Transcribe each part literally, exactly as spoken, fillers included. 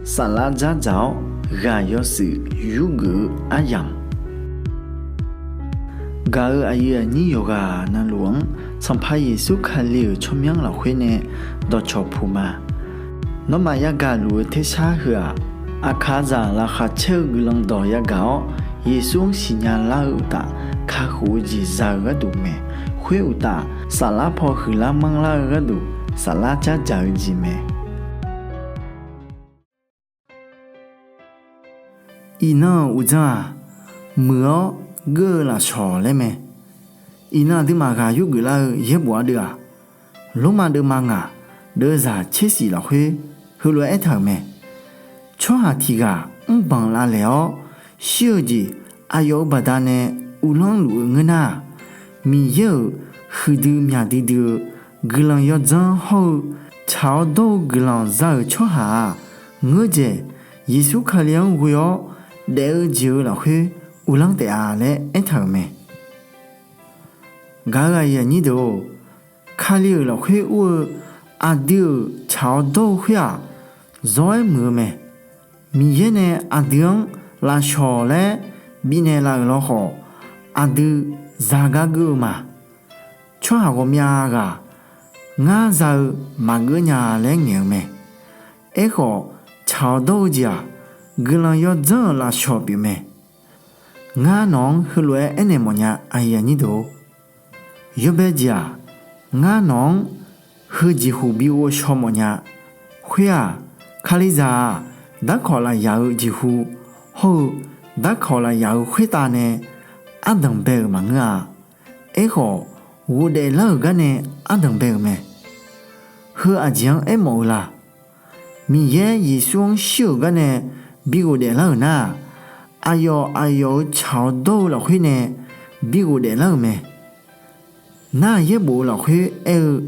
Saflar dzardzaq-awr ghaq yawshuif yurgeuf-eu aryamq, gaq-euq aqyuif aqnyir yawqghaq navluf-anr Sanqpaq Yeqsur Kali-euq tsawrmyanr lafkhoer nae dawqcawq puq ma. Nawmaf yagaq luf-eu tersar heu-aq, aqkaqzaq laqkhaq caer-eu guiqlanq dawq yagaq-awr, Yeqsur-anr siqnya lar-eu uqtaf, kakhof-eu jeq za-eu gharduq mae. Khoer uqtaf, saflar paw huiqlar manrlar-eu gharduq, saflar dzardzaq-eu jeq mae. Iqnan-euq uqdzan-aq, muiq-awr geur-eu lafshawq laer mae. Iqnan aqduimaf ghaq yurgeuf lar-eu yaerbof ardeuv-aq, Lormav deuvma ngaq deuvzaq tsershif lafkhoer heulof-aer aertaq-euq mae. Tsawrhaq tiq ghaq mrbanq lavlaeq-awr shir-eu jeq aqyawf-eu baqdanae uvlanr luf-eu ngeur nar-aq, Miqyaer-euq huiqdui myaq duidui-eu guiqlanq yawdzanr hawr-eu tsaq-awr dawr-eu guiqlanq za-euq tsawrhaq-aq, ngeurdzaeq Yeqsur Kali-anr ghoe-awr daef-eu jeq-eu lafkhoer uvlanr taef-a laer aertaq-euq mae. Gaq-euq aqyuif aqnyir deuq-or, Kali-euq lafkhoer ur-eu aqdui-euq tsaq-awr dawr-eu khoer-aq, zawr-aer muiq-eu mae. Miqyaer nae aqdui-anr lafshawq laer bifnaeq laf-euq lawkhawf, aqdui zagar geur-eu ma. Tsawrhaq ghawqmya ghaq ngar za-eu maqgeur nya laer ngaeq-eu mae. Aerkhawf, tsaq-awr dawr-eu jeq-aq, guiqlanq yawdzanr-euq lafshawq pyeufmae. Ngar nawq-anr heulof-aer aernaeq mawfnya, yawbae jeq-aq, ngar nawq-anr heu jeqhuq bi ghovshaw mawfnya. Khoer-aq, Kalizaq-aq, darkawq lafyaq-eu jeqhu hawr-eu darkawq lafyaq-eu khoertav nae ardanq bae-euq maqngeur-a. Aerkhawf, ghofdaef lar-euq gar nae ardanq bae-euq mae. Heu aqjeq-anr aermawf-eu la? Miqyaer Yeqsur-anr shir-euq gar nae bi ghofdaef lar-euq nar-aq, aqyawf aqyawf-euq tsaq-awr dawr-eu lafkhoer nae bi ghofdaef lar-euq mae. Nar-aq, yaerbof-eu lafkhoer aer-eu,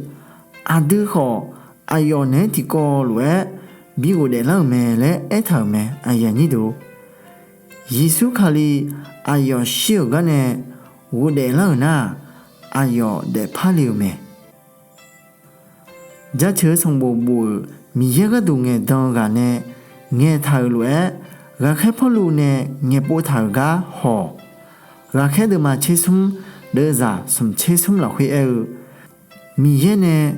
aqdui khawf aqyawf naeq-aer tiqkawv lof-aer bi ghofdaef lar-euq mae laer aertaq-euq mae. Yeqsur Kali aqyawf shir-euq gar nae ghofdaef lar-euq nar-aq, aqyawf daefpar le-euq mae. Jaceuq-eu sanqbof bof-euq Miqyaer gharduq ngaeqdan-eu ghaq nae ngaeqtaq-euq lof-aer, ghaqkhaer Pawrluv nae ngaeqpov taq-euq gar haw-awq. Ghaqkhaer deuvma tsersmr deuvzaq smq tsersmr lafkhoer aer-eu, Miqyaer nae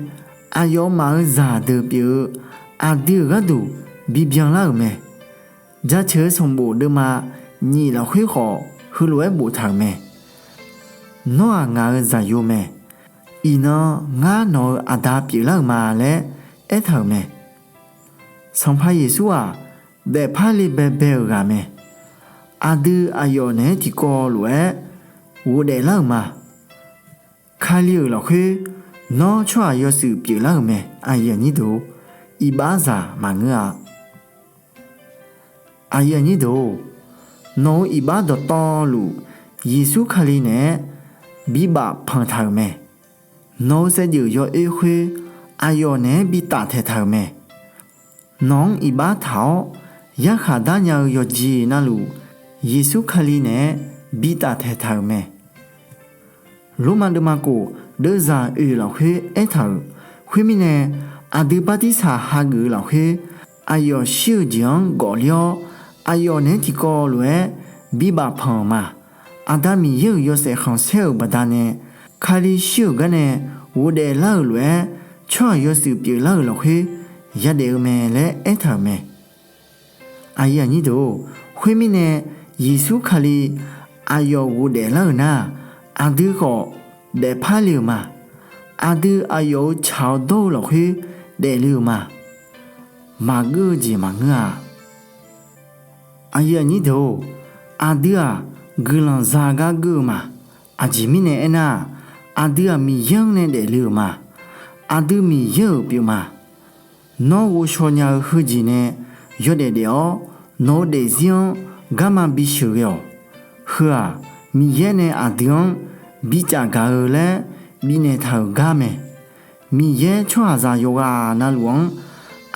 aqyawfmaf-euq zaqdeuq pyeuf-eu aqdui-euq gharduq bibyan lar-euq mae. Jaceuq-eu sanqbof deuvma nyif lafkhoer khawf heulof-aer boftaq-euq mae. Nawr-aq ngaq-euq zaqyo mae. Iqnan ngar nawq-euq aqda pyeuflar-euq ma laer aertaq-euq mae. Sanqpaq Yeqsur-aq, daefpar le baebae-euq ghaq mae. Aqdui aqyawf naeq-aer tiqkawv lof-aer ghofdaef lar-euq ma. Kali-euq lafkhoer nawr tsawrhaq yawshuif pyeuflar-euq mae. Iqbaxzaq maqngeur-a. Nawq-euq iqbax dawqtawvluf Yeqsur Kali naeq-aer bibaf panq taq-euq mae. Nawq-eu saevdzeuf yawoer khoer aqyawf naeq-aer bitaf taeqtaq-euq mae. Nawq-anr iqbax taq-awr yarkhaq dar nya-eu yawqjeq navluf Yeqsur Kali naeq-aer bitaf taeqtaq-euq mae. Lormav deuvma khof deuvzaq oeq lafkhoer aertaq-euq, khoermirnae, aqdui bartirsaq hageuf-eu lafkhoer aqyawf shir-euq jeq-anr gawfler-awr, aqyawf naeq-aer tiqkawv lof-aer bibaf panq-euq ma. Aqda Miqyaer-euq yawshaef khanqsaer-euq baqdanae, Kali shir-euq gar nae ghofdaef lar-euq lof-aer tsawrhaq yawshuif pyeuflar-euq lafkhoer yadaef-eu mae laer aertaq-euq mae. Khoermirnae, Yeqsur Kali aqyawf ghofdaef lar-euq nar-aq, aqdui khawf daefpar le-euq ma. Aqdui aqyawf-euq tsaq-awr dawr-eu lafkhoer daefle-euq ma. Maqgeur-eu jeq maqngeur-a. Aqdui-aq, guiqlanq zagar geur-eu ma. Aqjeq mirnae aernar-aq, aqdui-aq Miqyaer-anr nae daefle-euq ma. Aqdui Miqyaer-euq pyeuf ma. Nawr ghovshaw nya-eu heujeq nae yawdaef daef-awr, nawq-eu daefzir-anr garma bisheuq ghae-awq. Heu-aq, Miqyaer nae aqdui-anr bicaf gaq-eu laer bifnaeq taq-euq gar mae. Miqyaer tsawrhaqzaq yawqghaq navluf-anr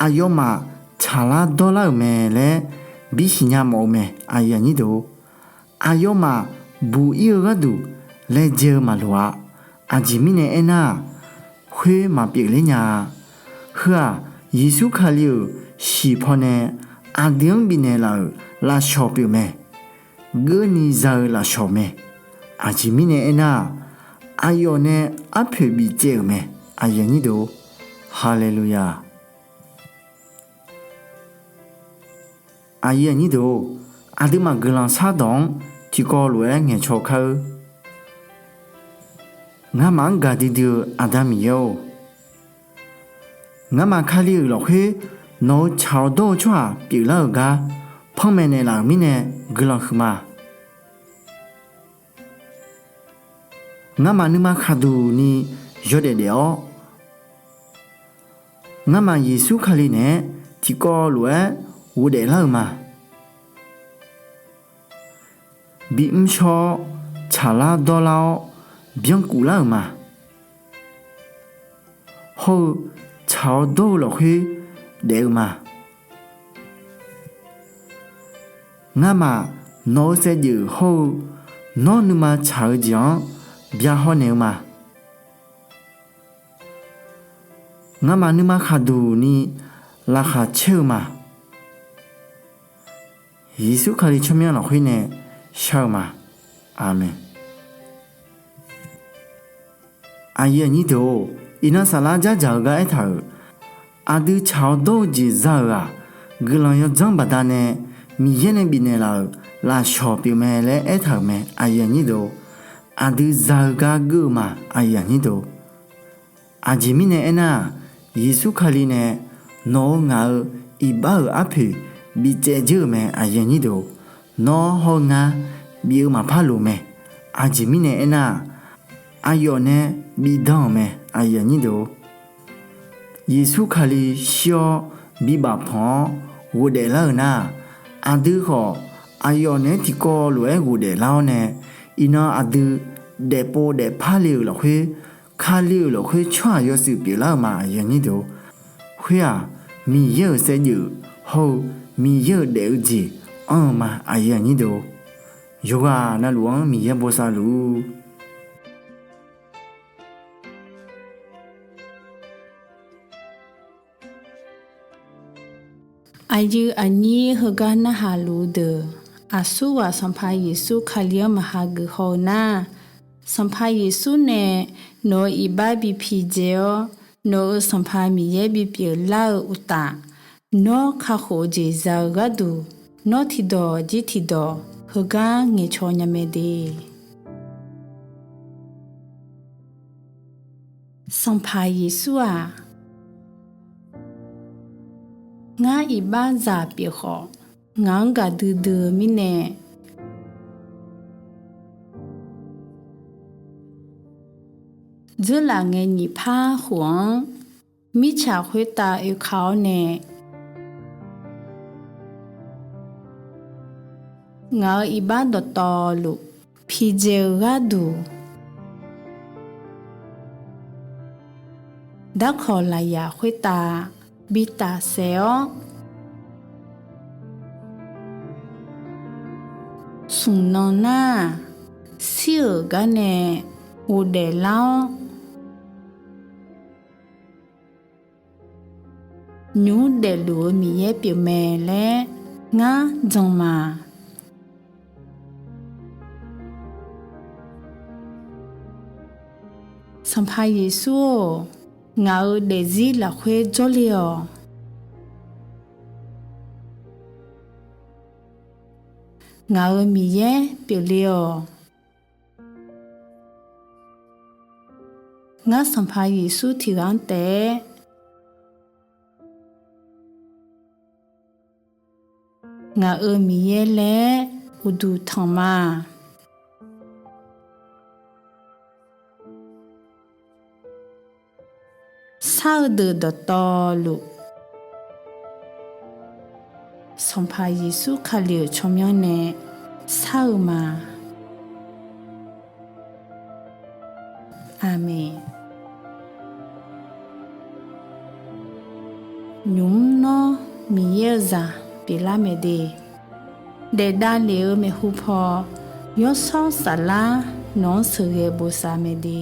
aqyawfmaf tsaqlar dawrlar-euq mae laer bisiqnya mawf-eu mae. Aqyawfmaf buq ir-eu gharduq laejae-eu maqloq-a. Aqjeq mirnae aernar-aq, khoer maqpyeuf ler nya-a. Heu-aq, Yeqsur Kali-euq shiq pawnae aqdui-anr bifnaeq laf-euq lafshawq pyeuf mae. Geuvni za-eu lafshawq mae. Aqjeq mirnae aernar-aq, aqyawf nae arpoeq bifcaev-euq mae. Aqyuif aqnyir deuq-or, Haleluya! Aqyuif aqnyir deuq-or, aqduimaf guiqlanq shardawq-anr tiqkawv lof-aer ngaeqcaw kar-eur. Ngamaf-anr gaqdui dui-eu Aqda Miqyaer-or, ngamaf Kali-euq lafkhoer nawq-eu tsaq-awr dawr-eu tsawrhaq pyeuflar-euq gar panmaeq naeqlaf-euq mirnae guiqlanq huiqma. Ngamaf nuima khaqduq ni yawdaef daef-awr, ngamaf Yeqsur Kali naeq-aer tiqkawv lof-aer ghofdaef lar-eu ma. Bimr shawr-awr, tsaqlar dawrlar-awr, byankuf lar-euq ma. Hawr-eu tsaq-awr dawr-eu lafkhoer daef-eu ma. Ngamaf nawq-eu saevdzeuf hawr-eu nawr nuima tsaq-eu jeq-anr byahaw naeq-eu ma. Ngamaf nuima khaqduq ni laqkhaq caer-eu ma. Yeqsur Kali tsawrmyanr lafkhoer nae shar-eu ma. Aqmeq. Aqyuif aqnyir deuq-or, iqnan saflar dzardzaq-eu gar aertaq-euq, aqdui tsaq-awr dawr-eu jeq za-euq-aq, guiqlanq yawdzanr baqdanae Miqyaer nae bifnaeq laf-euq lafshawq pyeufmae laer aertaq-euq mae. Aqyuif aqnyir deuq-or, aqdui za-eu gar geur-eu ma. Aqyuif aqnyir deuq-or, aqjeq mirnae aernar-aq, Yeqsur Kali nae nawq-eu ngaq-eu iqbax-euq arpoeq bicaev dzeur-euq mae. Aqyuif aqnyir deuq-or, nawr hawr-eu ngar bif-eu maqpar loq mae. Aqjeq mirnae aernar-aq, aqyawf nae bifdan-euq mae. Aqyuif aqnyir deuq-or, Yeqsur Kali shir-awr bibaf panq-awr ghofdaef lar-eu nar-aq, aqdui khawf aqyawf naeq-aer tiqkawv lof-aer ghofdaef lar-awr nae, iqnan aqdui daefpov daefpar le-euq lafkhoer, Kali-euq lafkhoer tsawrhaq yawshuif pyeuflar-eu ma. Aqyuif aqnyir deuq-or, khoer-aq, Miqyaer-euq saevdzeuf hawr-eu Miqyaer-euq daef-eu jeq anr-eu ma. Aqyuif aqnyir deuq-or, yawqghaq navluf-anr Miqyaer bosav luf-ur. Aqyuif aqnyir heugar narhaq luf-eu deuq, aqsurghaq Sanqpaq Yeqsur Kali-anr maqha geuf haw-eu nar, Sanqpaq Yeqsur nae nawq-euq iqbax bi piqdzae-awr, nawq-euq Sanqpaq Miqyaer bipyeuf lar-eu uqtaf, nawr kakhof-eu jeq za-eu gharduq, nawr tiqdawq jir tiqdawq heugar ngaeqcaw nya mae de. Sanqpaq Yeqsur-aq, ngar iqbax zaq pyeuf khawf, ngaq-anr gaqdui dui-eu mirnae, dzeurlaf ngae nyiq par khof-anr mirtsaq khoertav oeka-awr nae, ngaq-euq iqbax dawqtawvluf piqdzae-eu gharduq, darkawq lafyaq khoertav bi tafsaef-awr, smq nan nar-aq, shir-euq gar nae ghofdaef lar-awr, nymq mr daefluf-eu Miqyaer pyeufmae laer ngar jan ma. Sanqpaq Yeqsur-or, ngaq-euq daefzir lafkhoer jawrle-awq. Ngaq-euq Miqyaer pyeufle-awq. Ngar Sanqpaq Yeqsur tiq ghaq-anr taef-aer ngaq-euq Miqyaer laer uqduq tanq ma. Shar-eu deuq dawqtawvluf, Sanqpaq Yeqsur Kali-euq tsawrmyanr nae shar-eu ma. Aqmeq. Nymq mr nawr Miqyaer-eu zaq pyeuflar mae de. Daef davlef-eu maeqhu paw, Yawshawr Saflar nawq-anr sheuqghae bosav mae de.